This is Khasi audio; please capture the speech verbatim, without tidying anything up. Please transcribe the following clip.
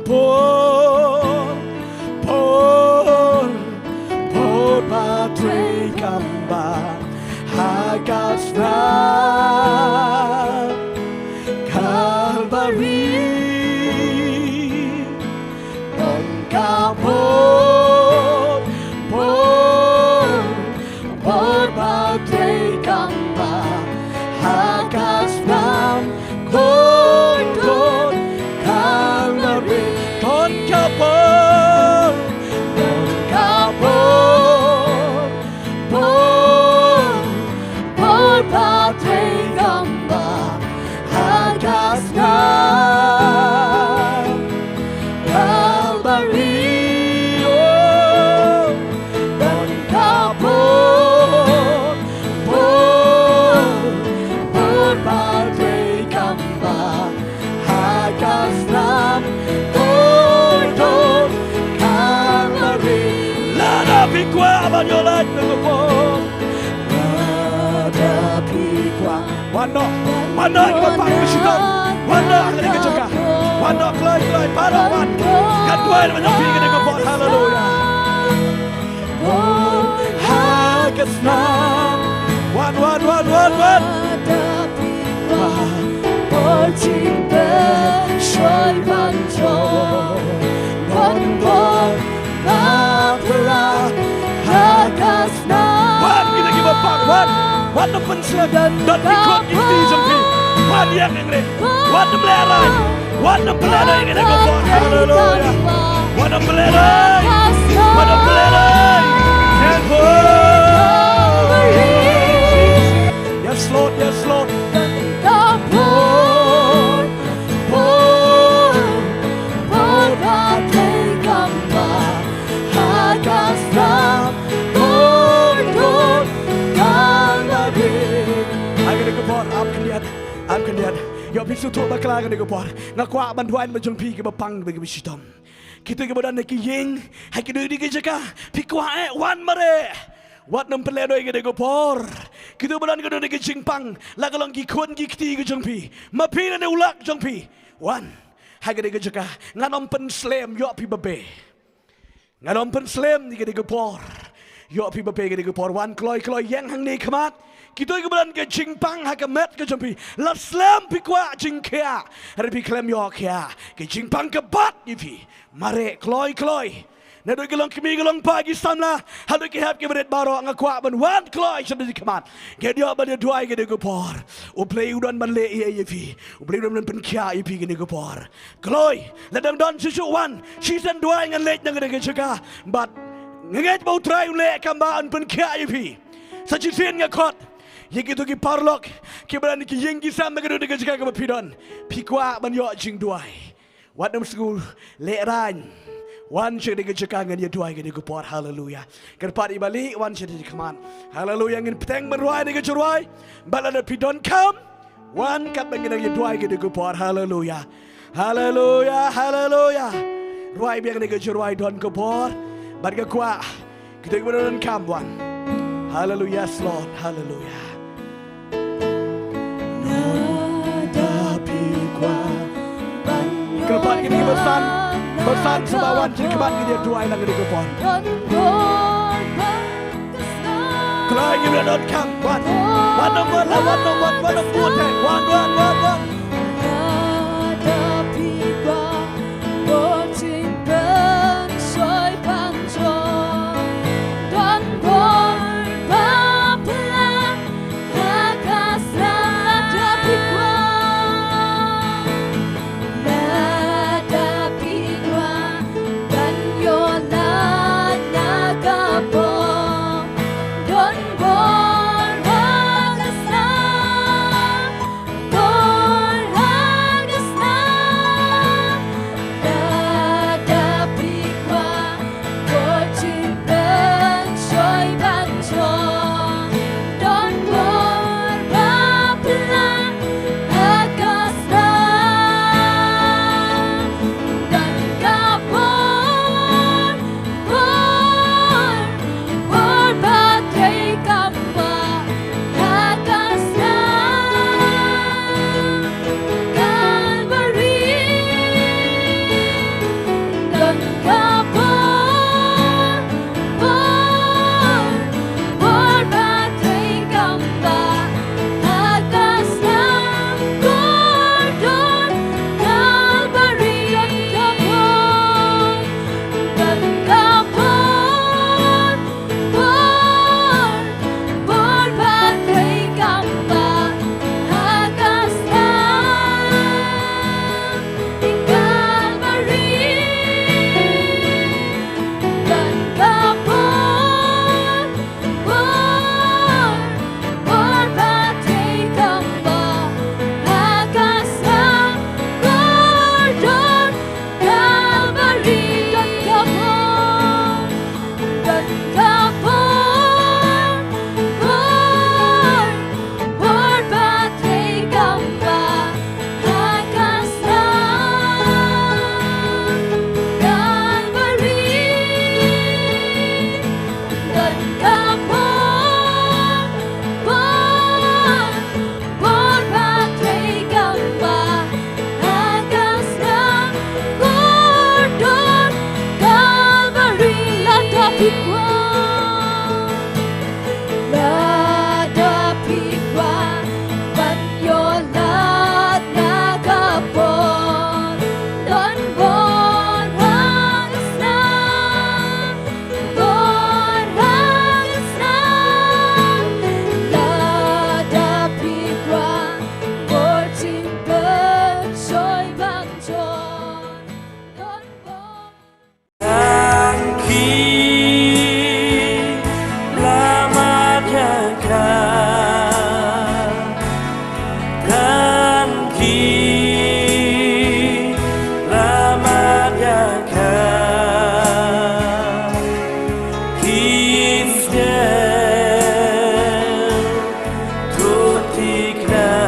Por, por, por ba trei kam bha ha ka snam Kalbari. Don ka por, por, por ba trei kam bha ha ka snam Don, don, Kalbari. Don ka por, don ka por, por, por ba trei kam bha ha ka snam Kalbari. Oh, don ka por, por, por ba trei kam bha ha ka snam Don, don, Kalbari. Lada phi kwah ban ïoh lait na ka por, lada phi kwah. Wan noh, wan noh, kiba pang ki shitom. Wan noh ha kane ka jaka. Wan noh kloi kloi, baroh wan. Ngan duwai na ka bynta phi kane ka por. Haleluya. Por ha ka snam. Wan, wan, wan, wan, wan. Por jingpynshoi ban jop. Don por ba pura ha ka snam. Wan kita kiba pang, wan. Wat nym pynslem. Don ki khun ki kti jong phi. Wan ïeng ïeng re. Wat nym lehraiñ. Wat nym pynlehraiñ ïa kane ka por. Haleluya. Wat nym pynlehraiñ. Wat nym pynlehraiñ. Yes, Lord. Yes, Lord. Por, por, por ba trei kam bha ha ka snam Don, don, Kalbari. Ha kane ka por, ap khyndiat, ap khyndiat. Ïoh phi sngewthuh bakla ha kane ka por. Nga kwah ban duwai na ka bynta jong phi kiba pang bad kiba shitom. Kito kiba don ha ki ïing, ha kito ki jaka, phi kwah eh, wan mareh. Wat nym pynlehraiñ ha kane ka por. Kito kiba don, kiba don ha ki jingpang, la ka long ki khun ki kti ki jong phi, ma phi lane u lok jong phi, wan ha kane ka jaka. Ngan ym pynslem, ïoh phi babe. Ngan ym pynslem ïa kane ka por. Ïoh phi babe kane ka por. Wan kloi kloi, ïeng hangne khmat. Kito kiba don ka jingpang ha ka met ka jong phi, la slem phi kwah jingkhiah, hynrei phi khlem ïoh khiah. Ka jingpang ka bat ïa phi. Mareh kloi kloi. Naduh ki long kmie, ki long kpa, ki samla, haduh ki hep ki barit baroh, nga kwah ban wan kloi sha phi khmat. Ngin ïoh ban ïa duwai kane ka por. U Blei u don ban leh ïa, ïa phi. U Blei u don ban pynkhiah ïa phi kane ka por. Kloi, lada dang don shisha, wan shisien, duwai, ngan leit na kane ka jaka. Bad nga ngeit ba U Trai un leh kumba un pynkhiah ïa phi. Sa shisien nga khot ïa kito ki paralok kiba don ki ïing ki sem ha kane ka jaka kaba phi don. Phi kwah ban ïoh jingduwai, wat nym sngew lehraiñ. Wan sha kane ka jaka, ngan ïa duwai kane ka por. Haleluya. Kyrpad ïa ba leh, wan sha kane ka khmat. Haleluya. Ngin bteng ban rwai kane ka jingrwai. Bad lada phi donkam, wan katba ngin nang ïa duwai kane ka por. Haleluya. Haleluya, haleluya. Rwai biang kane ka jingrwai, don ka por. Bad nga kwah kito kiba donkam, wan. Haleluya, yes Lord, haleluya. Kyrpad ïa kine kiba san, ba san sngewbha wan sha khmat, ngin ïa duwai lang kane ka por. Kloi, ngi la donkam, wan. Wan nym wan, wan nym wan, wan nym wan, wan, wan, wan, wan. Ikna